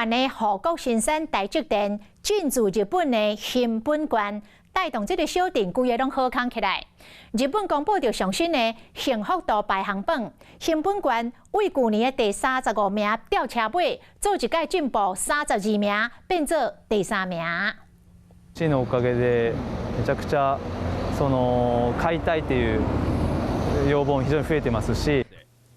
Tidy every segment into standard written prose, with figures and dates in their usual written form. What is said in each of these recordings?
灣的護國神山台積電進駐日本的熊本縣，帶動這个小鎮規个攏好康起來。日本公布著上新的幸福度排行榜，熊本縣為舊年的第35名吊車尾，做一屆進步32名，變做第三名。市のおかげでめちゃくちゃその買いたいっていう要望非常に増えてますし。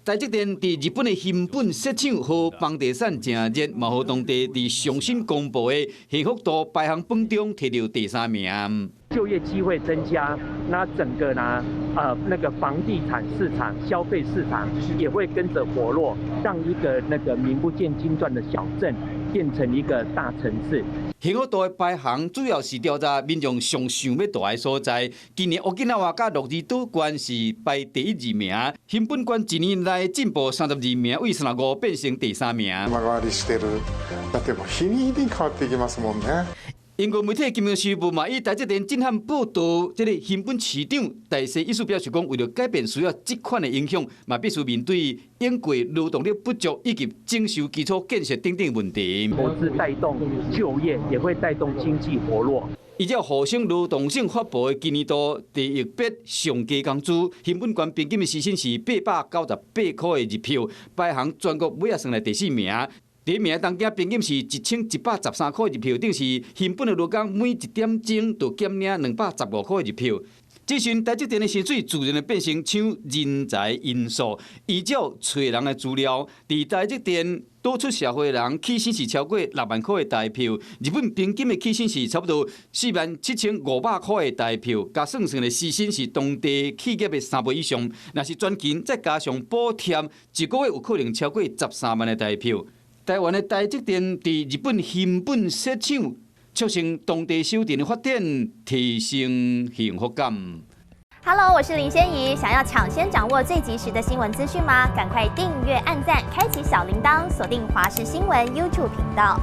台積電佇日本的熊本設廠予房地產誠熱，嘛予當地佇上新公布的幸福度排行榜中提著第三名。就業機會增加，那整個呢，那個房地產市場、消費市場也會跟着活絡，讓一個那個名不見經傳的小鎮變成一個大城市。幸福度的排行主要是調查民眾上想欲蹛的所在。今年沖繩佮鹿兒島縣是排第一二名，熊本縣一年來進步32名，位35變成第三名。様変わりしてる。だってもう日に日に変わっていきますもんね。英國媒體《金融時報》嘛以台積電震撼報導，這个熊本市長大勢意思表示講，為著改變需要這款的影響，嘛必須面對應對勞動力不足以及整修基礎建設等等問題。投資帶動就業，也會帶動經濟活絡。依照厚生勞動省發布的今年度第一筆上低工資，熊本縣平均的時薪是898塊的日票，排行全國尾仔算來第四名。第一名東京平均是1113塊日票，等於是熊本的勞工每一點鐘就減領215塊日票。這時台積電的薪水自然會變成搶人才因素。依照揣人的資料，佇台積電導出社會人起薪是超過6萬塊的台票，日本平均的起薪是差不多47,500塊的台票，加算算的時薪是當地企業的3倍以上。若是全勤再加上補貼，一個月有可能超過13萬的台票。台灣的台積電佇日本熊本設廠，促成當地小鎮的發展，提升幸福感。 Hello，我是林仙怡，想要搶先掌握最及時的新聞資訊嗎？趕快訂閱、按讚、開啟小鈴鐺，鎖定華視新聞 YouTube 頻道。